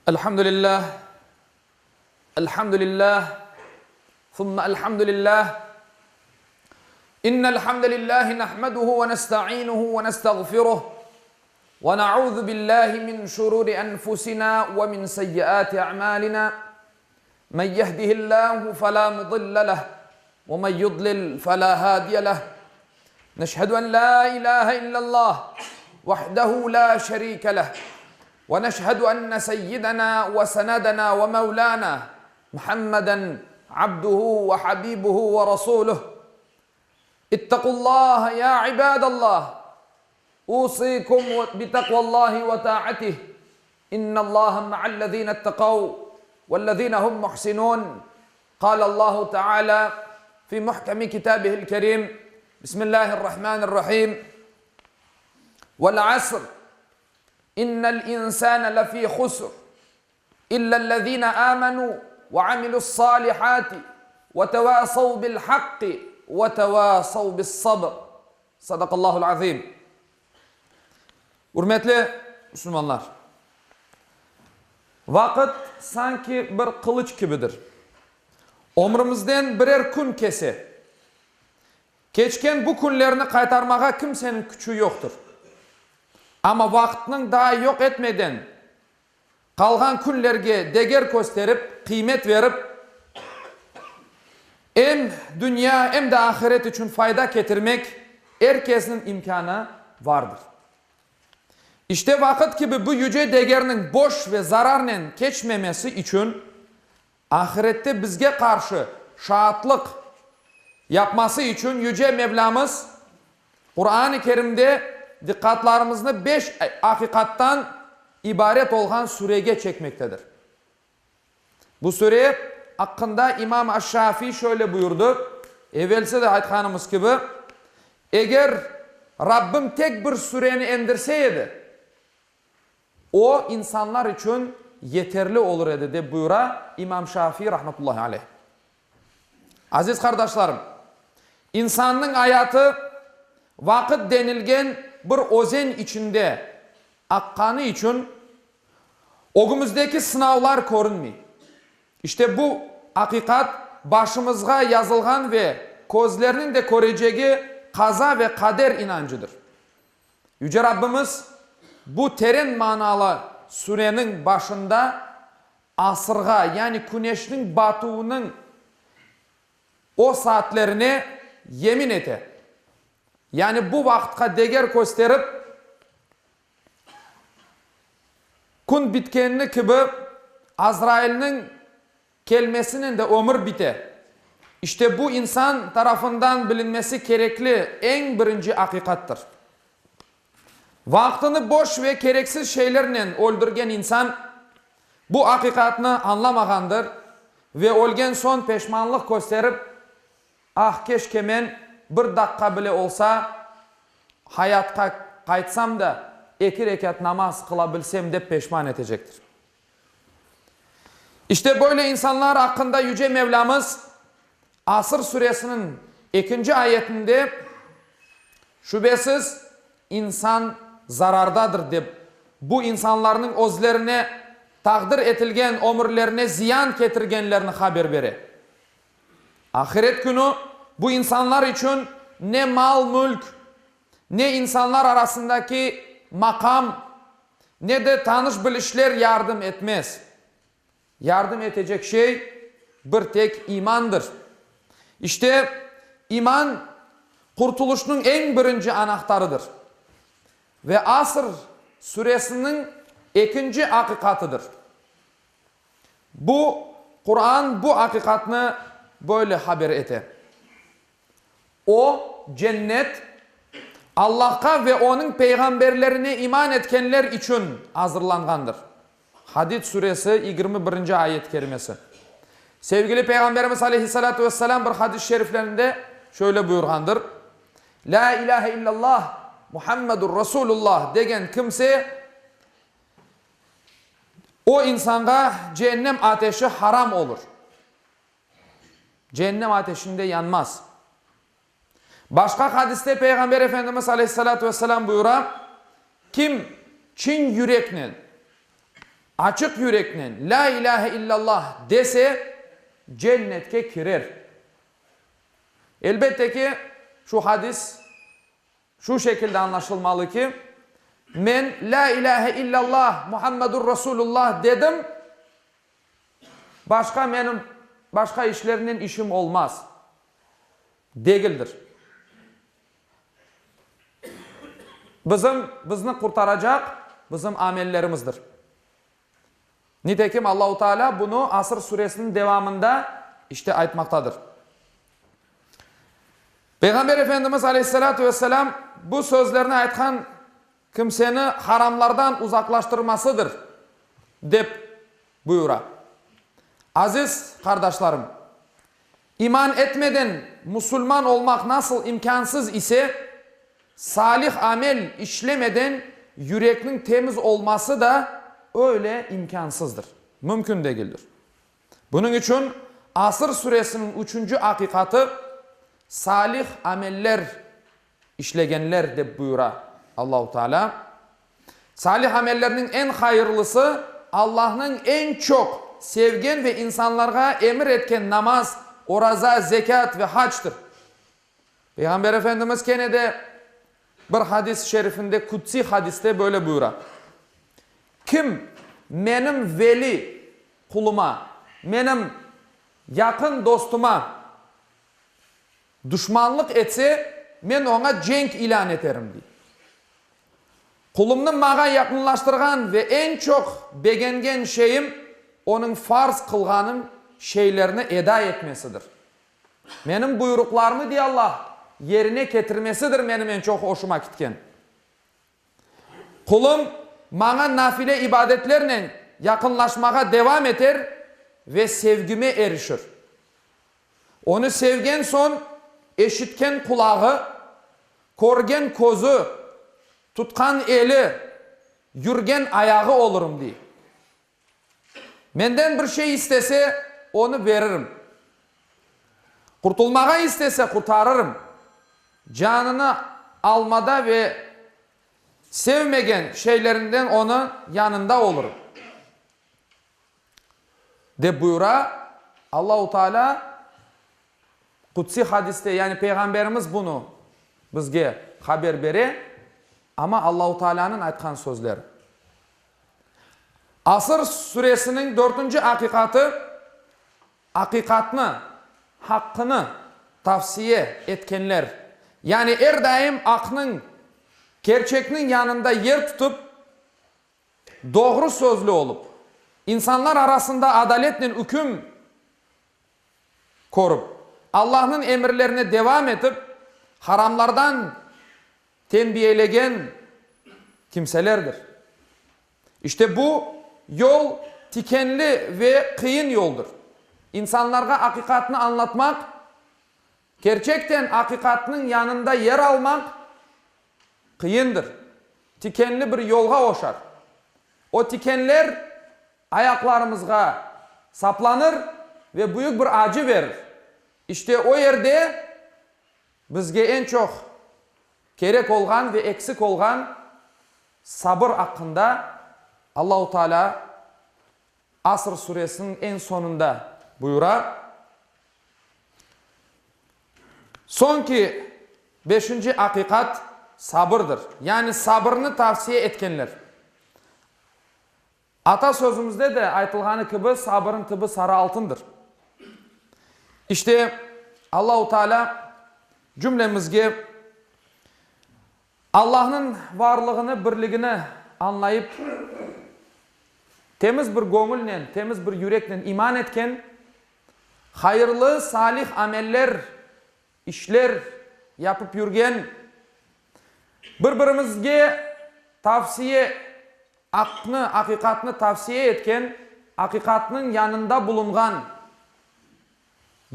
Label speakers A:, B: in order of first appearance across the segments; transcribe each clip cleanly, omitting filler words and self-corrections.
A: الحمد لله الحمد لله ثم الحمد لله إن الحمد لله نحمده ونستعينه ونستغفره ونعوذ بالله من شرور أنفسنا ومن سيئات أعمالنا من يهده الله فلا مضل له ومن يضلل فلا هادي له نشهد أن لا إله إلا الله وحده لا شريك له ونشهد أن سيدنا وسندنا ومولانا محمدا عبده وحبيبه ورسوله اتقوا الله يا عباد الله أوصيكم بتقوى الله وطاعته إن الله مع الذين اتقوا والذين هم محسنون قال الله تعالى في محكم كتابه الكريم بسم الله الرحمن الرحيم والعصر إن الإنسان لفي خسر إلا الذين آمنوا وعملوا الصالحات وتواصوا بالحق وتواصوا بالصبر Sadaqallahul azim. Ürmetli musulmanlar! Vaqıt sanki bir qılıç kibidir. Ömrümizden birer kün kese. Keçken bu künlerni qaytarmağa kimseniñ küçü yoqtır. Amma vaqıtnıñ daa yoq etmeden Qalğan künlerge deger kösterip, qıymet verip, em dünya, em de ahiret içün fayda ketirmek er kesniñ imkânı vardır. İşte vaqıt kibi bu yüce degerniñ boş ve zararnen keçmemesi içün Ahirette bizge qarşı şaatlıq yapması içün Yüce Mevlâmız Quran-ı Kerimde diqqatlarımıznı beş aqiqattan ibaret olğan surege çekmektedir. Bu sure aqqında İmam aş-Şafiy şöyle buyurdı, Evelsi de aytqanımız kibi, eger Rabbim tek bir sureni endirse edi, O, insanlar içün yeterli olur edi, dep buyura İmam Şafiy rahmetullahi aleyh. Aziz qardaşlarım, insannıñ ayatı vaqıt denilgen bir özen içinde aqqanı içün ögümizdeki sınavlar körünmey. İşte bu aqiqat başımızğa yazılğan ve közlerniñ de körecegi qaza ve qader inancıdır. Yüce Rabbimiz bu teren manalı sureniñ başında asırğa, yani küneşniñ batuvınıñ o saatlerine yemin ete. Yani bu vaqıtqa deger kösterip, kün bitkenini kibi Azrailniñ Kelmesinen de ömür bite. İşte bu insan tarafından bilinmesi kerekli eñ birinci aqiqattır. Vaqtını boş ve kereksiz şeylernen öldürgen insan bu aqiqatnı añlamağandır ve ölgen soñ peşmanlıq kösterip, Ah, keşke men bir daqqa bile olsa hayatqa qaytsam da eki rekât namaz qıla bilsem dep peşman etecektir. İşte böyle insanlar aqqında Yüce Mevlâmız Asr suresiniñ ekinci ayetinde, Şübesiz, insan zarardadır dep, bu insanlarnıñ özlerine taqdir etilgen ömürlerine ziyan ketirgenlerini haber bere. Ahiret künü bu insanlar içün ne mal-mülk, ne insanlar arasındaki maqam, ne de tanış-bilişler yardım etmez. Yardım etecek şey bir tek imandır. İşte, iman, qurtulışnıñ eñ birinci anahtarıdır ve Asr suresiniñ ekinci aqiqatıdır. Bu, Quran bu aqiqatnı böyle haber ete. O, cennet, Allahqa ve Onıñ peyğamberlerine iman etkenler içün azırlanğandır. Hadid suresi, 21-nci ayet kerimesi. Sevgili Peyğamberimiz aleyhissalâtu vesselâm bir hadis-i şeriflerinde şöyle buyurğandır, Lâ ilâhe illallah, Muhammedur Rasulullah degen kimse, o insanğa ceennem ateşi haram olur. Ceennem ateşinde yanmaz. Başqa hadiste Peyğamber Efendimiz aleyhissalâtu vesselâm buyura, Kim çin yüreknen. Açıq yüreknen Lâ ilâhe illallah dese, cennetke kirer. Elbette ki, şu hadis şu şekilde añlaşılmalı ki, men Lâ ilâhe illallah Muhammedur Rasulullah dedim, başqa menim başqa işlernen işim olmaz, degildir. Bizim, bizni qurtaracaq bizim amellerimizdir. Nitekim Allahu Teala bunı Asr suresiniñ devamında işte aytmaqtadır. Peyğamber Efendimiz aleyhissalâtu vesselâm bu sözlerni aytqan kimseni haramlardan uzaqlaştırmasıdır, dep buyura. Aziz qardaşlarım! İman etmeden musulman olmaq nasıl imkânsız ise, salih amel işlemeden yürekniñ temiz olması da öyle imkânsızdır, mümkün degildir. Bunıñ içün Asr suresiniñ üçünci aqiqatı, salih ameller işlegenler, dep buyura Allahu Teala. Salih amellerniñ eñ hayırlısı, Allahnıñ eñ çoq sevgen ve insanlarğa emir etken namaz, oraza, zekât ve hactır. Peyğamber Efendimiz kene de bir hadis-i şerifinde, kutsiy hadiste böyle buyura, Kim menim veli quluma, menim yaqın dostuma Duşmanlıq etse, men oña cenk ilân eterim, dey. Qulumnı maña yaqınlaştırğan ve eñ çoq begengen şeyim, onıñ farz qılğanım şeylerni eda etmesidir. Menim buyruqlarımı, dey Allah, yerine ketirmesidir menim eñ çoq oşuma kitken. Qulum maña nafile ibadetlernen yaqınlaşmağa devam eter ve sevgime erişir. Onı sevgen soñ eşitken qulağı, körgen közü, tutqan eli, yürgen ayağı olurım, dey. Menden bir şey istese, onı veririm. Qurtulmağa istese, qurtarırım. Canını almada ve sevmegen şeylerinden onı yanında olurım. Dep buyura Allahu Teala Qudsiy hadiste, yani Peyğamberimiz bunı bizge haber bere, amma Allahu Teala'nıñ aytqan sözleri. Asır suresiniñ dörtünci aqiqatı, aqiqatnı, haqqını tavsiye etkenler, yani er daim aqnıñ, kerçekniñ yanında yer tutıp, doğru sözlü olıp, insanlar arasında adaletnen üküm körip, Allahnıñ emirlerine devam etip, haramlardan tenbiyelegen kimselerdir. İşte bu yol tikenli ve qıyın yoldır. İnsanlarğa aqiqatnı añlatmaq, kerçekten aqiqatnıñ yanında yer almaq qıyındır, tikenli bir yolğa oşar. O tikenler ayaqlarımızğa saplanır ve büyük bir acı verir. İşte o yerde bizge eñ çoq kerek olğan ve eksik olğan sabır aqqında Allahu Teala Asr suresiniñ eñ soñunda buyura. Soñki beşinci aqiqat sabırdır. Yani sabırnı tavsiye etkenler. Ata sözümizde de aytılğanı kibi, sabırın tibi sarı altındır. İşte, Allahu Teala cümlemizge Allahnıñ varlığını, birligini añlayıp, temiz bir göñülnen, temiz bir yüreknen iman etken, hayırlı, salih ameller, işler yapıp yürgen, bir-birimizge tavsiye, aqnı, aqiqatnı tavsiye etken, aqiqatnıñ yanında bulunğan,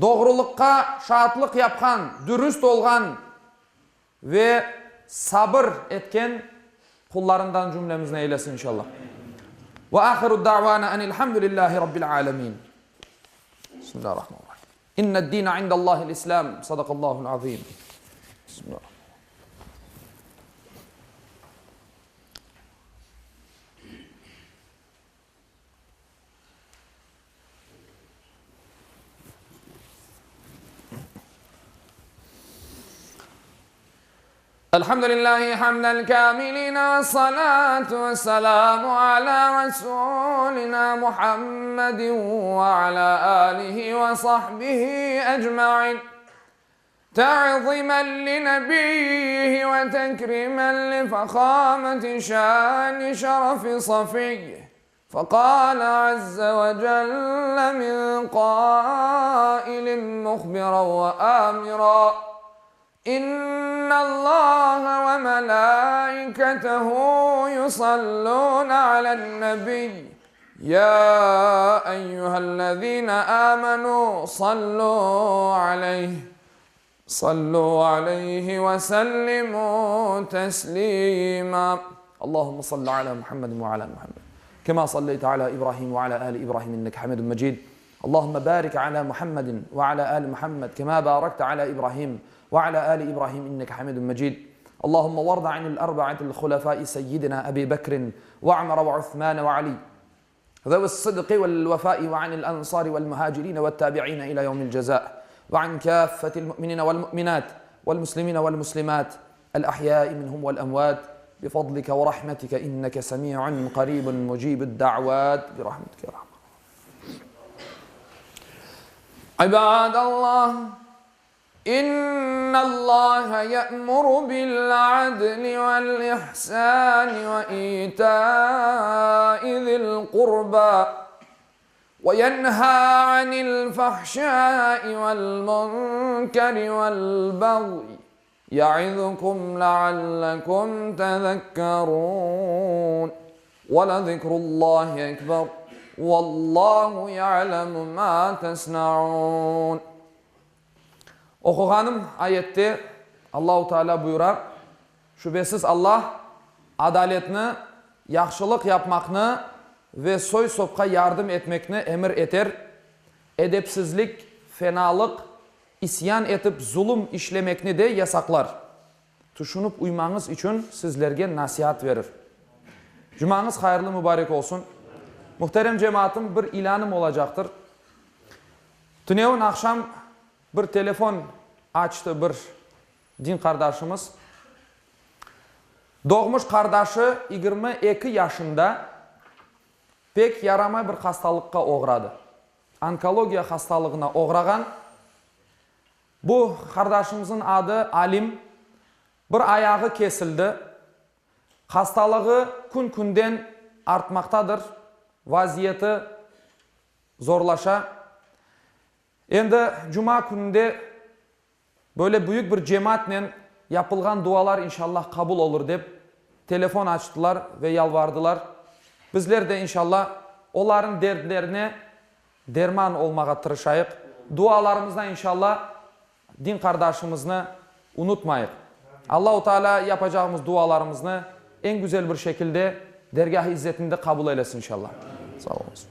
A: doğrulıqqa şaatlıq yapqan, dürüst olğan Ve sabır etken qullarından cümlemizni eylesin inşallah. Ve ahiru davana enilhamdülillahi rabbil alemin. Bismillahirrahmanirrahim. İnned-dine indallahil islam. Sadakallahul azim. Bismillahirrahmanirrahim. Elhamdülillahi hamdel kâmiline ve salâtu ve selâmu alâ Resûlinâ Muhammedin ve alâ âlihi ve sahbihi ecmaîn. Te'zimen li nebiyyihi ve tekrimen li fehâmeti şâni şerefi safiyyihi. Feqâle azze ve celle min qâilin muhbiran ve âmira, İnnallâhe ve melâiketehu yusallûne alen-nebiy, yâ eyyühellezîne âmenû sallû aleyh, Sallu aleyhi ve sellimu teslima. Allahümme salli ala Muhammedin ve ala Muhammed. Kema salleyte ala İbrahim ve ala ali İbrahim inneke hamidun mecid. Allahümme barik ala Muhammedin ve ala ali Muhammed kema barakte ala İbrahim ve ala ali İbrahim inneke hamidun mecid. Allahümme varda anil arba'atil hulefai seyyidina Ebi Bekrin ve Ömer ve Uthman ve Ali. ذوي الصدق والوفاء وعن الأنصار والمهاجرين والتابعين إلى يوم الجزاء وعن كافة المؤمنين والمؤمنات والمسلمين والمسلمات الأحياء منهم والأموات بفضلك ورحمتك إنك سميع قريب مجيب الدعوات برحمتك يا رحمة عباد الله إن الله يأمر بالعدل والإحسان وإيتاء ذي القربى وينهى عن الفحشاء والمنكر والبغي يعظكم لعلكم تذكرون ولذكر الله أكبر والله يعلم ما تصنعون Oquğanım ayette Allahu Teala buyura, Şübesiz Allah adaletni, yahşılıq yapmaqnı ve soy-sopqa yardım etmekni emir eter, edepsizlik, fenalıq, isyan etip zulum işlemekni de yasaqlar. Tüşünip uymañız içün sizlerge nasiat verir. Cumañız hayırlı mübarek olsun. Muhterem cemaatım, bir ilânım olacaqtır. Tünevin aqşam bir telefon açtı bir din qardaşımız. Doğmuş qardaşı 22 yaşında pek yaramay bir hastalıqqa oğradı. Onkologiya hastalığına oğrağan. Bu qardaşımıznıñ adı Alim. Bir ayağı kesildi. Hastalığı kün-künden artmaqtadır, vaziyeti zorlaşa. Endi cuma kününde böyle büyük bir cemaatnen yapılğan dualar inşallah qabul olur dep telefon açtılar ve yalvardılar. Bizler de inşallah olarnıñ derdlerine derman olmağa tırışayıq. Dualarımızda inşallah din qardaşımıznı unutmayıq. Allahu Teala yapacağımız dualarımıznı eñ güzel bir şekilde dergâh-ı izzetinde qabul eylesin inşallah. Sağ oluñız.